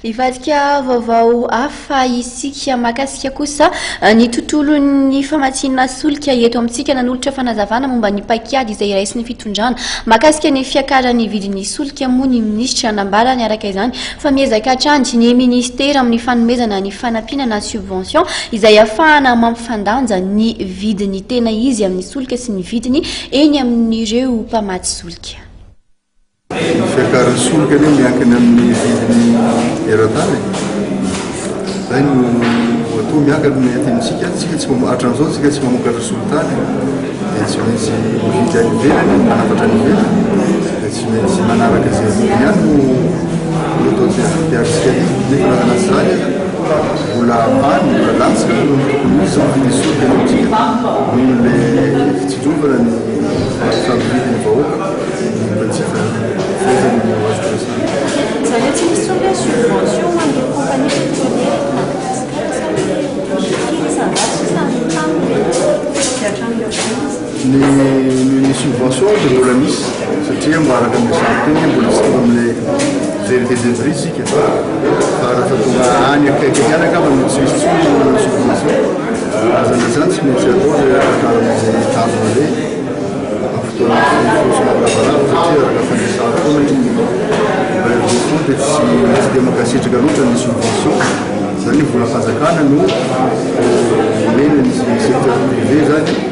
Hivadika vaovao hafa isika mahakasika kosa ny tontolon'ny famatsiana solika eto amintsika. Nanolotra fanazavana momba ny paikady izay raisin'ny fitondrana mahakasika ny fiakaran'ny vidin'ny solika moa ny minisitra. Nambarany araka izany fa miezaka hatrany ny minisitera amin'ny fanomezana ny fanampiana na subvention izay ahafahana mampifandanja ny vidiny tena izy amin'ny solika sy ny vidiny eny amin'ireo mpamatsy solika. Ny fiakaran'ny solika anie miankina amin'ny vidiny eran-tany e. Zay no matoa miakatra ny aty amintsika, tsika tsy hatramin'izao tsika tsy mamokatra solitany dia tsy maintsy mividy any ivelany, manafatra any ivelany, dia tsy maintsy manaraka izay vidiny ihany no no atao ampiharintsika aty. Nefa na anaty izany aza mbola ambany, mbola latsaka noho ny tokony ho izy ny vidin'ny solika eto amintsika noho ilay fitsinjovana ny fahavidian'ny vahoaka. Izany hoe tsy misy intsony hoe subvention ho an'ireo compagnie pétrolière eto Madagascar sa hoe firy isan-jato sisa no tanjona Ny ny subvention dia mbola misy satria mba araka ny resahako teo mbola tsy tonga amin'ilay vérité des prix isika fa rehefa tonga any akaikaiky any angamba no tsy misy intsony ny subvention. Aza na izany tsy maintsy atao ilay hatratrarana izay tanjona izay. Amin'ny fotoana somary lavalava satria araka ny fandresahako foana ny bailleurs de fonds dia tsy tsy dia mankasitraka loatra ny subvention, izany hoe volam-panjakana no omena ny secteur privé izany.